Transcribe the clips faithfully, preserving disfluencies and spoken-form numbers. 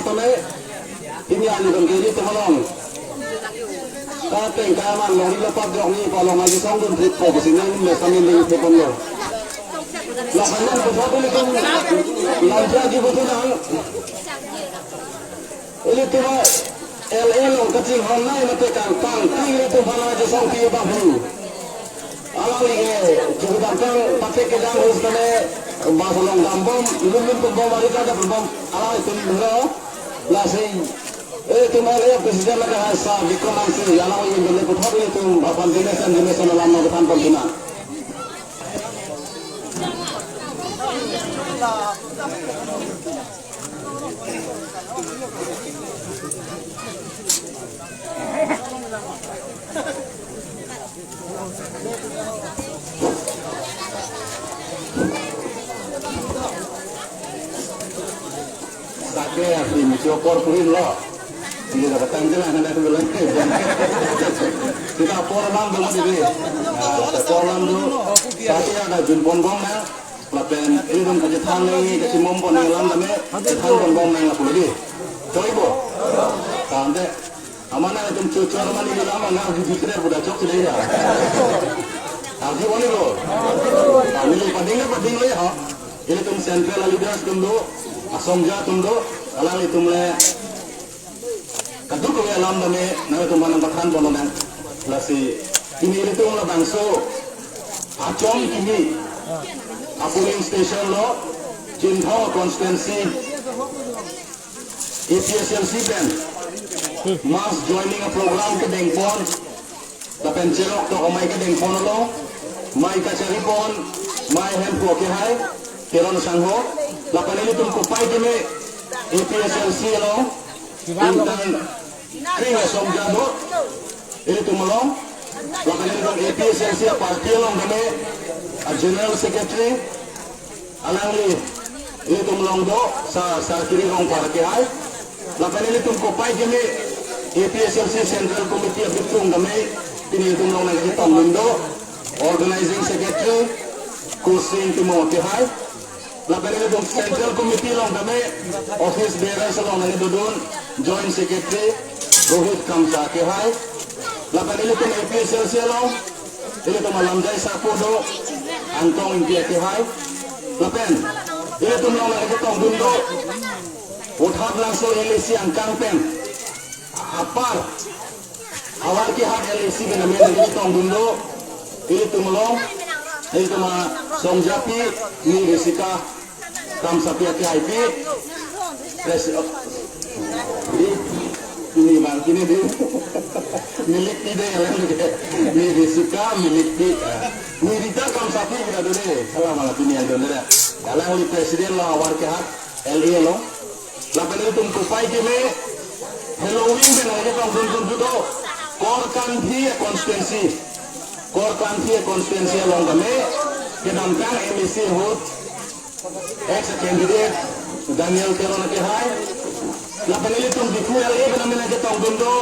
Pini anitum ke ilitum along kateng kaman long ilo pap jok ni palong aji song dun trip ko sini me samin ding trip lo. Lahan nang pusat ilitum lamja ji butu nang. Ilitum L A along kachinghon nai mate kangpang ti ilitum phan aji song pi bang hu. Alangli ke, cukup gampang, pakai kedang hus kene, bas along dambom, lun lun pembom, ari kada pembom, alangtum bro, lasi, eh, tum alangli president lake hasa, Bikram Amsi, alangli ingin beli puthot ilitum, aphan donation, donation alam na kephan pon tuna. Sake asin, si apor purin lo. Ini dapat tanggal lah, nana tu lagi. Kita apor lam dulu, dulu. Nah, apor lam dulu. Sake ada jun pon bong na. Lapen, ini dong kachethan lagi, kachimom pon alam tame, chethan pon bong nang lapu lagi. Choi bo? Tante, aman nangtum cucur mani bilang mana uji kre budak cok sini ya. Arju boni bo? Kami lu pading na pading le ha. Ilitum central leaders atum do, asongja atum do, alanglitum le. Kadokave alam tame nangtum aphan nangpathan pon nang. Lasi pini ilitum labangso Achom kimi a polling station lo Chinthong constituency A P H L C pen mass joining a program kedeng pon. Lapen cherok tok amei kedeng pon lo, mei kachari pon, mei hemphu akehai, Teron sangho, lapen ilitum kopai keme A P H L C along, ingtang kring asongja do, ilitum along, lapen ilitum A P H L C a party along keme, a general secretary, alangli, ilitum along do, sa, Sarkiri Rongphar akehai. Lapen ilitum kopai keme, A P H L C Central Committee abitung keme, pini ilitum along nangkachetongdun do, Organizing Secretary, Kusing Timung akehai. Lapen ilitum Central Committee along keme, Office Bearers along nangkedodun, Joint Secretary, Rohit Kramsa akehai. Lapen ilitum A P H L C along, ilitum alamjai sarpo do, Angtong Ingti akehai. Lapen, ilitum along nangkachetongdun do, Vothatlangso L A C angkang pen, apar, Howraghat L A C pen amen nangkachetongdun do, ilitum along, ilitum asongjapi, ni Risika, Kramsapi akehaipi, pres-, oh, di, ini bang, ini di, milik ide yang lagi, ni Risika, milik di, eh, ni Rita Kramsapi kita dulu, salam ala pini yang dulu dah. Alangli president lo Howraghat L A lo, lapen ilitum kopai keme, Howraghat pen nangkachetongdun dun do, Korkanthi constituency, Korkanthi constituency along keme, kedamtang M A C ahut, ex candidate Daniel Teron akehai. Lapen ilitum Diphu L A pen amen nangkachetongdun do,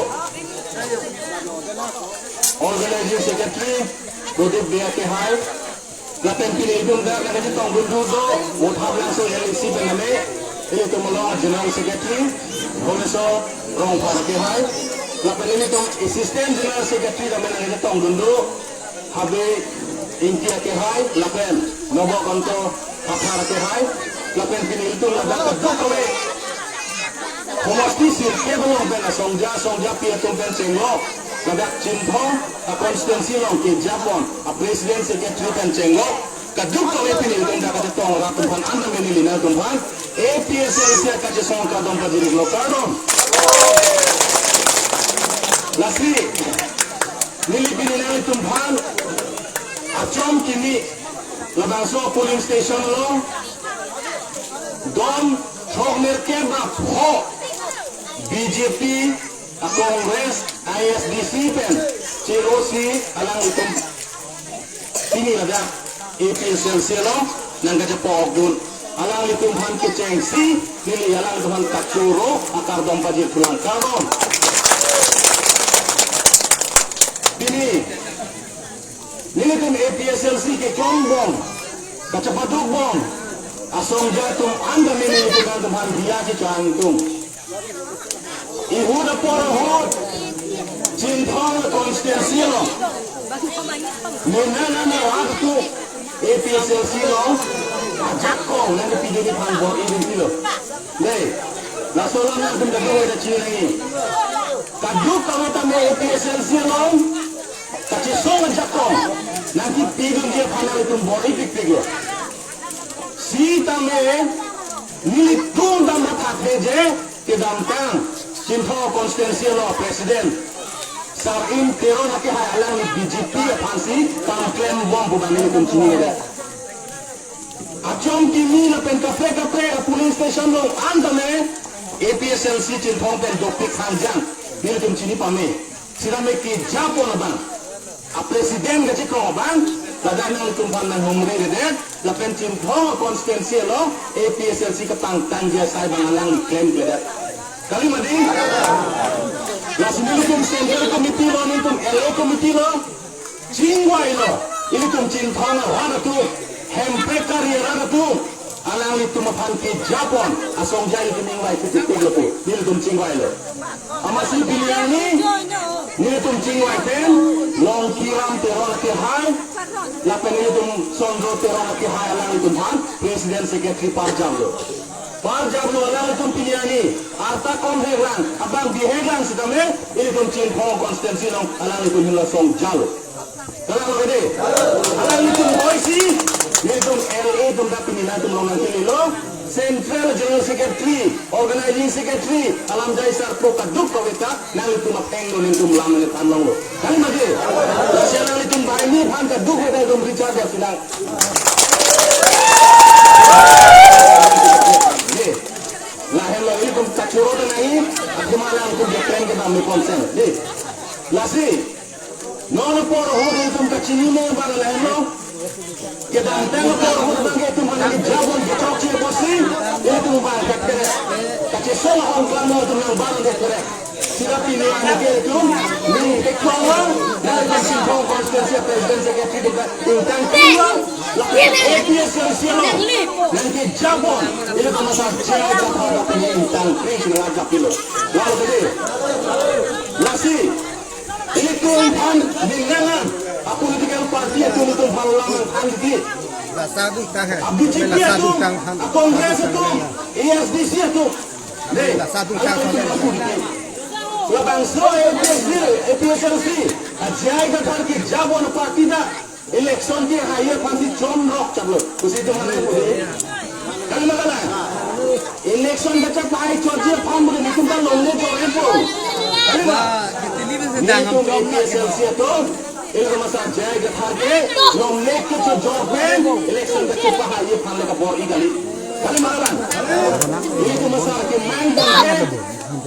Organizing Secretary Pradip Bey akehai. Lapen pini ilitum dak nangkachetongdun do, Vothatlangso L A C pen amen, ilitum along General Secretary Bhuvneshwar Rongphar akehai. Lapen ilitum Assistant General Secretary amen nangkachetongdun do, Habe Ingti akehai, lapen Nobokanto Kathar akehai, lapen pini ilitum ladak kadokave homosti sirkep along pen asongja, asongjapi atum pen chenglok, ladak Chinthong a constituency along kejapon a president secretary pen chenglok, kadokave pini ilitum dak kachetong rat atum aphan anta meni lina atum aphan A P H L C kachesong kardom pajirlo, kardom. Lasi, neli pini nanglitum aphan Achom kimi labangso polling station along don throknerkep ra pho B J P, a Congress, I S D C pen che-osi alanglitum pini ladak A P H L C along nangkachepokdun. Alanglitum aphan kechengsi, neli alanglitum aphan kachoro akardom pajirthulang, kardom. Pini nelitum A P H L C keklongbom, kachepadukbom asongja atum anta meni nelitum aphan diya chechangtung. Ihut apor ahut Chinthong constituency along, mena na na waktu A P H L C along ajakong nangkepi dunji aphan bor-i dunpilo. Dei, laso alam nangtum kadokave ta chini nangji. Kadokave tame A P H L C along kachesong ajakong nangkepi dunji aphan nanglitum bor-i pikpiklo. Sitame nelitum ta mathathe je kedamtang Chinthong constituency along president Sar-im Teron akehai alangli B J P aphansi kam klembom pu abang nelitum chinidet. Achom kimi lapen kaprek kaprek a-polling station along an tame A P H L C Chinthong pen dopik hanjang nelitum chini pame. Sitame kejapon abang, a-president kachekong abang, ladak nanglitum aphan nanghumriredet, lapen Chinthong constituency along A P H L C kapangtangji asai abang alangli klemkledet. Kali mati? Lasi nelitum central committee lo, nelitum L A committee lo, chingvailo, ilitum Chinthong arat atum, Hemprek kari arat atum, alanglitum aphan kejapon asong jai ilitum ingvai kutitik lo pu, nelitum chingvailo. Amatsi pini arni nelitum chingvai pen Longkiram Teron akehai lapen ilitum Sondro Teron akehai alanglitum aphan president secretary parjaplo. Parjaplo alanglitum pini arni, arta kom heklang, abang biheklang sitame ilitum Chinthong constituency along alanglitum henlo song jalo. Kalang lo dei. Alanglitum hoisi, nelitum L A atum ta pini nangtum along nangkelelo. Central General Secretary, Organizing Secretary, alam jai sarpo kadokave ta nanglitum apheng lo, nelitum lam nangthan longlo. Kali mati? Lasi alanglitum banghini aphan kadokave ta itum recharge ya sinang. Dei. Lahenlo ilitum kachoro ta nangji, athema alanglitum keklem kedam me consent. Dei. Lasi non apor ahut ilitum kachinine abang lahenlo. Kedamtang apor ahut abang ke itum aphan kejapon kechokche apotsi, ilitum abang kekere. Kachesong ahong klam atum nangbar kekere. Sita pini arni ke itum, ni keklong lo, nangtum Chinthong constituency president secretary atum ta ingtangpinlo, lapen A P H L C along nangkejapon, ilitum asar J I Kathar ta pini ingtangpin si nangkejaplo. Lalu tadi, lasi, ilitum aphan binangan a-political party atum ilitum aphan lam nangthan titi. La sadu tang hai. A-B J P atum, a-Congress atum, A S D C atum. Dei, la sadu tang hai. Labangso A P H L C, a-J I Kathar kejapon a-party ta election kehai aphansi chomrok chaplo. Kusi itum mane kusi. Kali ma kalang? Election kachepahai chotji aphan bole nelitum ta longle jor-ipo. Kali ma? Nelitum A P H L C atum, ilitum asar J I Kathar ke longle kechojor pen election kachepahai aphan le kabor-i kali. Kali ma kalang? Nelitum asar kemang ke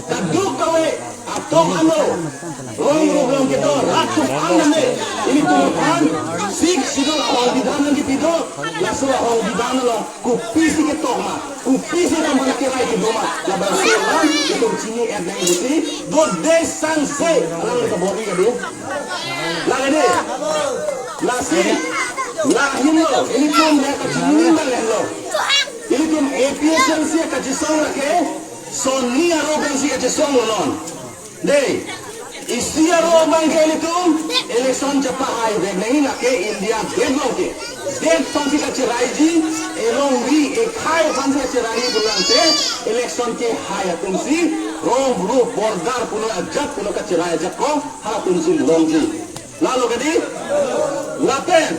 kadokave atok ano, rong rup along kedo rat atum an tame, ilitum aphan Sixth Schedule ahongbidhan nangkepi do, laso ahongbidhan along kopisi ketok ma, kopisi atum aphan kerai kedo ma, labangso alam itum chini-et nangji pusi, dode sangse alam le kabor-i kado. Lake dei, lasi, lahenlo, ilitum le kachini ta lahenlo. Ilitum A P H L C kachesong lake, sonni aro pensi kachesonglo non. Dei, isi aro abang ke ilitum election chepahai vek nangji, lake India det along ke. Det aphansi kacheraiji, elongri ekhai aphansi kacheraiji pulote, election kehai atumsi, rong rup border pulo ajat pulo kacherai ajakong, halatumsi longji. Lalo kadi, lapen,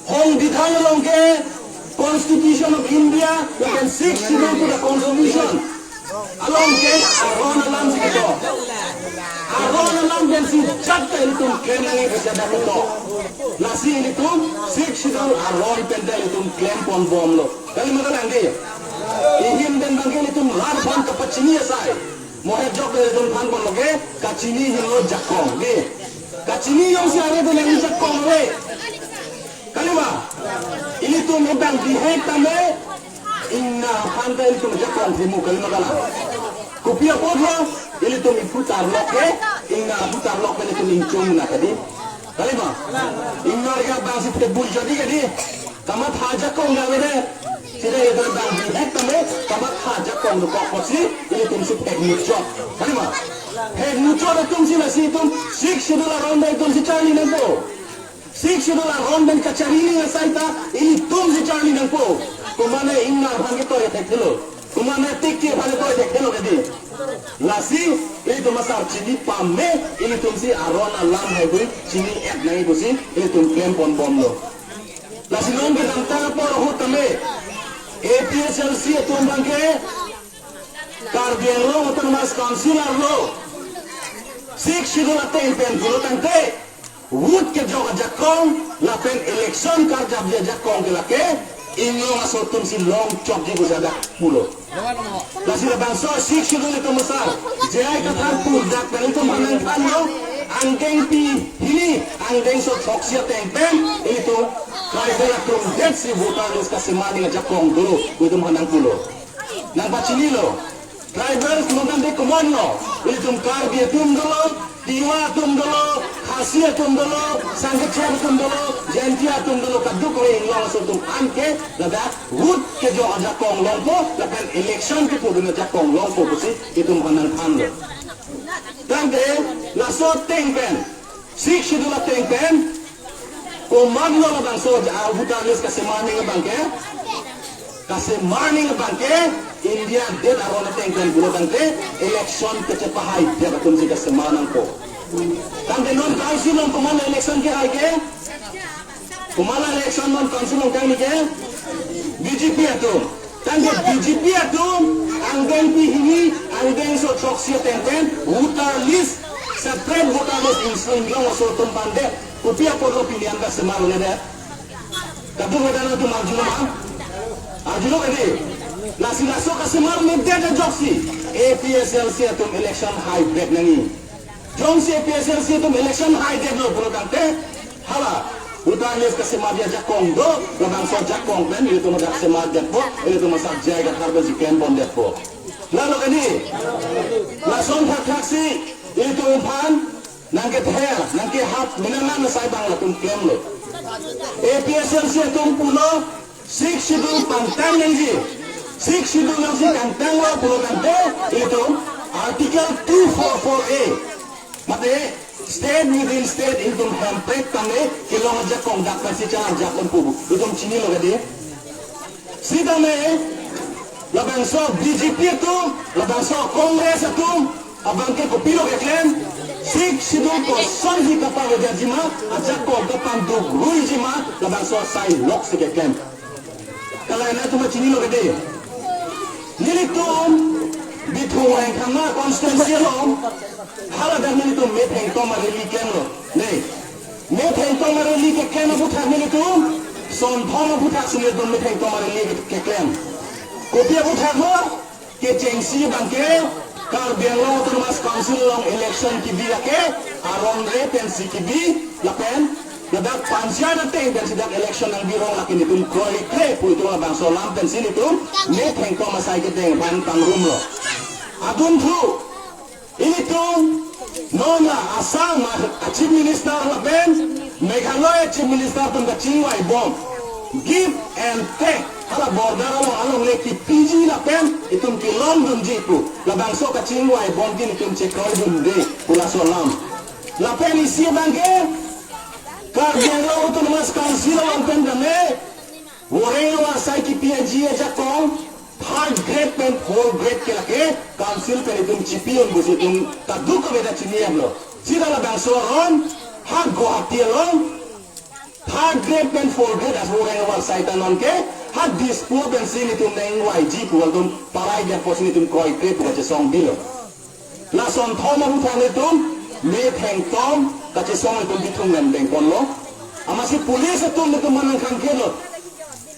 hongbidhan along ke, Constitution of India, lapen Sixth Schedule to the Constitution along ke aron alam si ketok. Aron alam pensi jat ta ilitum klem nangji pusi dak ketok. Lasi ilitum Sixth Schedule aron pen ta ilitum klempon bomlo. Kali ma kalang dei? Ihin pen abang ke ilitum rat aphan kapachini asai. Mohet jok ilitum thanponlo ke, kachini henlo jakong dei. Kachini jongsi are pen nangji jakong ave. Kali ma? Ilitum abang bihek tame, ingnar aphan ta ilitum jakong thimu, kali ma kalang? Kopi apotlo, ilitum iphu tarlok ke, ingnar aphu tarlok ke ilitum ingchung na kadi. Kali ma? Ingnar ke abangsi tebul jadi kadi. Kamatha jakong ga avedet. Sida ilitum bang bihek tame, kamatha ajakong dokok apotsi, ilitumsi phek muchot. Kali ma? Phek muchot atumsi lasi itum, Sixth Schedule aron pen itumsi charli nangpo. Sixth Schedule aron pen kacharli nang asai ta, ilitumsi charli nangpo. Komane ingnar aphan ke tor thekthe lo. Komane tik ke aphan tor thekthe lo kedi. Lasi, ilitum asar chini pame, ilitumsi aron alam haihui, chini-et nangji pusi, ilitum klem ponbomlo. Lasi non kedamtang apor ahut tame, A P H L C atum abangke, Karbi Anglong Autonomous Council arlo, Sixth Schedule ateng pen pulo tangte, vote kejok ajakong, lapen election karjapji ajakong ke lake, inglong aso atumsi longchokji pusi hadak pulo. Lasi labangso Sixth Schedule itum asar, J I Kathar purdak pen itum aphan nangthanlo, angdengpi hini, angdengso throksi ateng pen, itum tribal atum detsi voter list kasemar nangji ajakong dolo, itum aphan nangpulo. Nangpachinilo. Tribals motan de common lo. Ilitum Karbi atum dolo, Tiwa atum dolo, Khasi atum dolo, Sangkechep atum dolo, Jaintia atum dolo, kadokave inglong aso atum anke, ladak vote kejok ajakong longpo, lapen election kepudun ajakong longpo pusi itum aphan nangthanlo. Tangte, laso ateng pen, Sixth Schedule ateng pen, komatlo labangso a voter list kasemar nangji abangke, kasemar nangji abangke, India adet aron ateng pen pulo tangte, election kachepahaidet atumsi kasemar nangpo. Tangte non council along komatlo election kehai ke, komatlo election non council along kehai ke, B J P atum. Tangte B J P atum, angdengpi hini, angdengso throksi ateng pen, voter list, separate voter list, inglong aso atum aphan det, kopi apotlo pini an kasemar un-edet. Kadokave atum arjulo ma? Arjulo kedi. Lasi laso kasemar un-edet ajoksi, A P H L C atum election haibek nangji. Jongsi A P H L C atum election haidetlo pulo tangte, hala, voter list kasemarji ajakong do, labangso ajakong pen, ilitum hadak semardetpo, ilitum asar J I Kathar pensi klem pondetpo. Lalo kedi, lason thakthak si, ilitum aphan, nangkether, nangkehap, menang nang asai abang latum klemlo. A P H L C atum pulo, Sixth Schedule pangtang nangji. Sixth Schedule nangsi kangtanglo pulo tangte, itum Article two four four A. Mate, state within state itum hemprek tame, kelong ajakong dak pensi charjap lempu. Itum chinilo kedi. Sitame, labangso B J P atum, labangso Congress atum, abangke kopilo keklem, Sixth Schedule kosonsi kapavedetji ma, ajakong kapanduk ruiji ma, labangso asai loksi keklem. Kalai na tuma chinilo kedi. Nelitum Bithung Rengkhangma constituency along, haladak nelitum methengtom a-rally klemlo. Ne. Methengtom a-rally keklem aphuthak nelitum, sonthom aphuthak si nelitum methengtom a-rally keklem. Kopi aphuthak lo, kechengsi abangke, Karbi Anglong Autonomous Council along election kebi lake, aron re pensi kebi, lapen, ladak panchayat ateng pensi dak election nangbi rong lake nelitum kroikre pu itum labangso alam pensi nelitum, methengtom asai kedeng aphan pangrumlo. Adunthu, ilitum, non la Assam a Chief Minister lapen Meghalaya Chief Minister atum kachingvaibom. Give and take. Hala border along alongle kepiji lapen itum kelongdunji pu. Labangso kachingvaibom ke nelitum chekroidunde pu laso alam. Lapen isi abangke Karbi Anglong Autonomous Council along pen tame voreng avarsai kepi aji ajakong, third grade pen fourth grade ke lake, council pen itum chipi-un pusi itum kadokave ta chini-etlo. Sita labangso aron, ha Guwahati along, third grade pen fourth grade avoreng avarsai ta nonke, ha Dispur pensi nelitum nangvaiji pu atum parai dia pusi nelitum kroikre pu kachesong bilo. Lasonthom aphuthak nelitum, methengtom, kachesong nelitum Bithung Rengkhangma ponlo. Amatsi police atum nelitum aphan nangkhangkelo.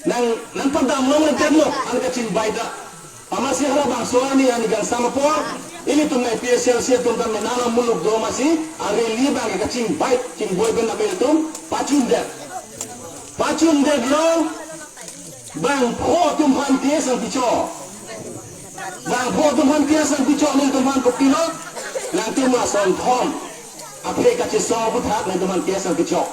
Nang, nangpadamlongledetlo, an kachingvai ta. Amatsi halabangso arni ani kangsam apor, ilitum A P H L C atum ta menang amuluk do amatsi, a-rally abang kachingvai, chingboi pen nelitum, pachundet. Pachundetlo, bangpho atum aphan case nangpichok. Bangpho atum aphan case nangpichok nelitum aphan kopilo, nangtum lasonthom. Aphi kachesong aphuthak nelitum aphan case nangpichok.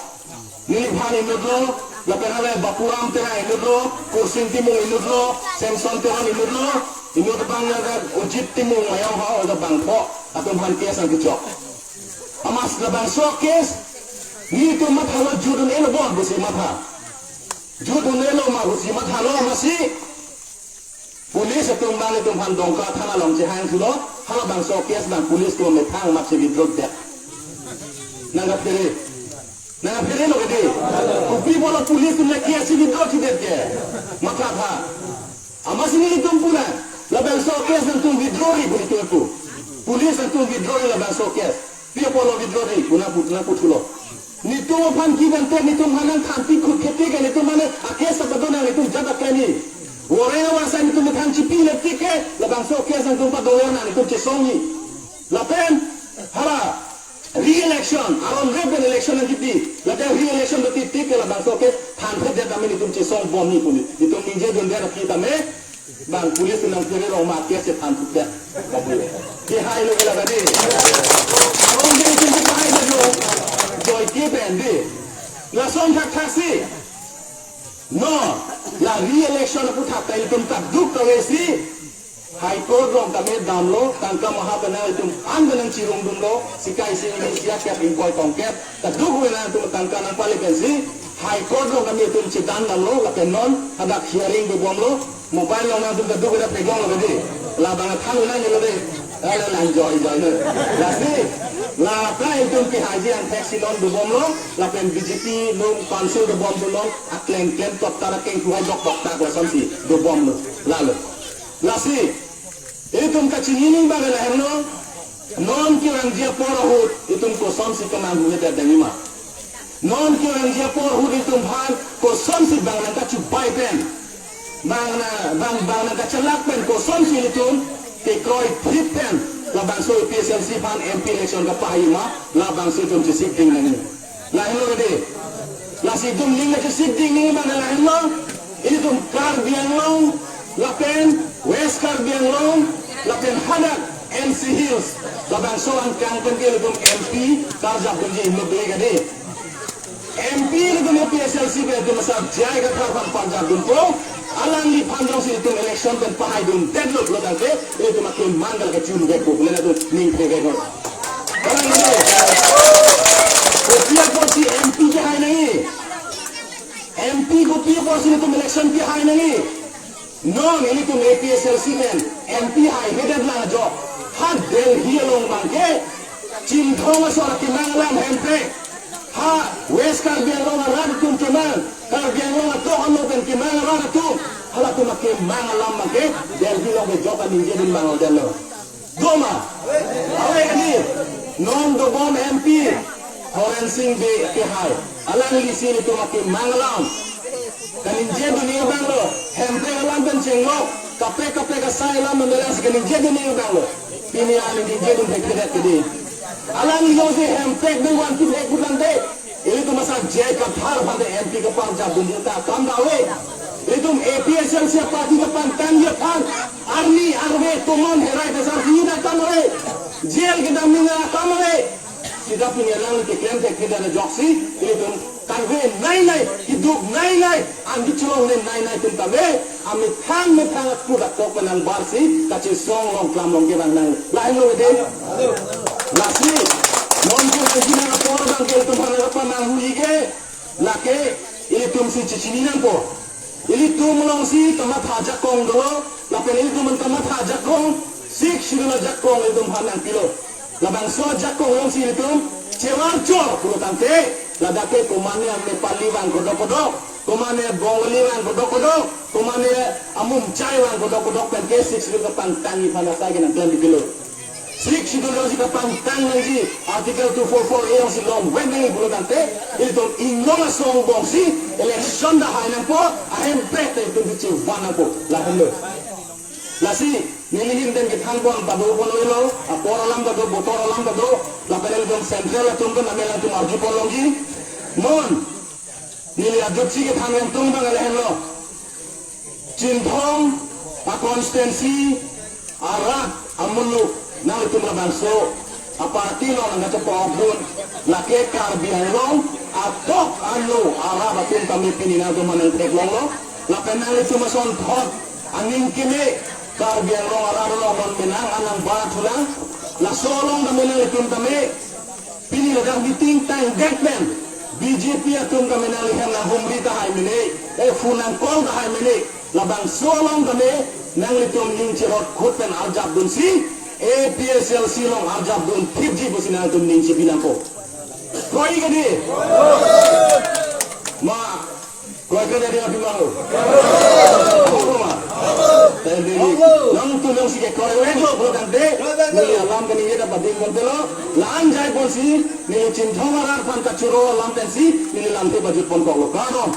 Neliphan inutlo, Lapen hala Bapuram Terang inutlo, Kursing Timung inutlo, Samson Teron inutlo, inut abang lapen Ujit Timung Mayong ho, hala bangpho atum aphan case nangkechok. Amat labangso case nelitum mathalo, jut un-elo bon pusi matha. Jut un-elo ma pusi mathalo, amatsi police atum abang nelitum aphan Dongka thana along chehang thulo, halabangso case abang police atum methang amatsi withdraw det. Nangkaphere. Nangkaphere lo kedi. Kopi apotlo police atum le case withdraw chidet ke? Mathatha. Amatsi nelitum pura labangso case nangtum withdraw ri pu nelitum pu. Police nangtum withdraw ri labangso case. Pi apotlo withdraw ri pu nangpu, nangpu thulo. Nelitum aphan kevang te, nelitum aphan nangthan pi khut kheti ke, nelitum aphan a-case padonang, nelitum jat akleni. Warrant asai nelitum aphan chipi le tik ke, labangso case nangtum padonang, nelitum chesongji. Lapen hala re-election, aron re pen election nangkipi. Lapen re-election do tik tik ke labangso case thanphet det tame nelitum chesong bomji pu nelitum ningje dundet aphi tame, bang police nangphere rong ma case thanphet det. Kehai lo ke la kedi. Aron ke nelitum kehai detlo. Joike pen di. Lason thakthak si. No, la re-election aputhak ta ilitum kaduk kave si High Court along tame damlo, tangka maha penang itum an penang chirung dunlo, sikai singni, isi akep ingkoi tongkep, kaduk penang itum tangka nangpale pensi, High Court along tame itum chedan damlo, lapen non hadak hearing dobomlo, mobile along nangtum kaduk penang pegong lo kedi, labang athang nang lo de, ala lang joi joi lo. Lasi, la ta itum kehaiji angthek si non dobomlo, lapen B J P along council dobom tu non, aklem klem toktar akeng kuhai dok toktar kosonsi dobomlo, lalo. Lasi, itum kachini ning bang lahenlo, non kevangji apor ahut, itum kosonsi kemanghuhedet dengima. Non kevangji apor ahut itum aphan, kosonsi bang nangkachubai pen. Bang na, bang, bang nangkachelak pen, kosonsi itum, kekroi thip pen, labangso A P H L C aphan M P election kapahai ma, labangso itum chesik ding nangji. Lahenlo kedi. Lasi itum ning kachesik ding ning bang lahenlo. Itum Karbi Anglong, lapen West Karbi Anglong, lapen hadak N C Hills, labangso angkang pen ke itum M P karjap dunji inut do kedi. M P itum A P H L C pen itum asar J I Kathar aphan karjap dunpo, alangliphan jongsi itum election pen pahai dundetlo pulo tangte, itum akemang kachun vekpo, latum ning phe vekpo. Alang ini. Kopi apotsi M P kehai nangji? M P kopi apotsi itum election kehai nangji? Non ilitum A P H L C pen M P haihedet lang ajok. Ha Delhi along bang ke Chinthong asor akemang alam hemprek. Ha West Karbi Anglong arat atum kemang, Karbi Anglong atok alo pen kemang arat atum, halatum akemang alam bang ke Delhi along kejok aningje dun bang lo detlo. Doma. Ave kedi. Non dobom M P Horen Sing Bey kehai. Alanglisi ilitum akemang alam kaningje dun abang lo. Hemprek alam pen chenglok, kaprek kaprek asai alam pen alanglisi kaningje dun abang lo. Pini aning ningje dun thekthedet kedi. Alangli jongsi hemprek dun vanpi thek putangte, ilitum asar J I Kathar aphan te M P kaparjap dunji ta akam ta ave. Ilitum A P H L C party kapangtangji aphan arni arve tomon herai ta asar hi ta akam ave. Jail kedam ning akam ave. Sita pini alangli keklem thekthedet ajoksi, ilitum karve nai nai, keduk nai nai, an kechelongle nai nai atum tame, amethang methang akut atok penang barsi, kachesong long klam long kevang nang. Lahenlo kedi. Lasi, non kevangji nang apor bang ke itum aphan kapamanghuji ke, lake, ilitum si chechini nangpo. Ilitum alongsi kamatha ajakong dolo, lapen ilitum an kamatha ajakong, Sixth Schedule ajakong ilitum aphan nangpilo. Labangso ajakong alongsi ilitum chevar chor pulo tangte, ladak ke komane Nepali vang kodok kodok, komane Bongali vang kodok kodok, komane amumchai vang kodok kodok pen ke Sixth Schedule kapangtangji aphan asai ke nangklem pilo. Sixth Schedule jongsi kapangtang nangji, Article two four four A jongsi longvek nangji pulo tangte, ilitum inglong asong bongsi election ta hai nangpo, ahemprek ta itum chevan nangpo, lahenlo. Lasi, neli ahin pen kethan pon ta do pon oilo, apor alam ta do, botor alam ta do, lapen ilitum central atum pen name latum arju pon longji. Non, neli arjusi kethan nangtum bang lahenlo. Chinthong a-constituency arat amuluk nanglitum labangso aparty along nangkachepabun, lake Karbi Anglong atok anlo arat atum tame pini nangtum aphan nangtheklonglo. Lapen nanglitum asonthot aning keme Karbi Anglong arat along non menang anang ba thulang. Laso along tame nanglitum tame pini ladak meeting tangdet pen B J P atum tame nanglihem nanghumri tahai mene, eh, phone nangcall tahai mene. Labangso along tame nanglitum ning cherot khut pen arjapdunsi A P H L C along arjapdun thipji pusi nanglitum ning chepi nangkok. Kroi kedi? Ma, kroi kedi aphi ma ho? Ho ma? Tadi nangtum jongsi ke kroi oi jo, kroi tangte, neli alam kaningje ta pading pontelo, la-an jaiponsi, neli Chinthong arat aphan kachoro alam pensi, neli lamthe pajutponkoklo. Kardom.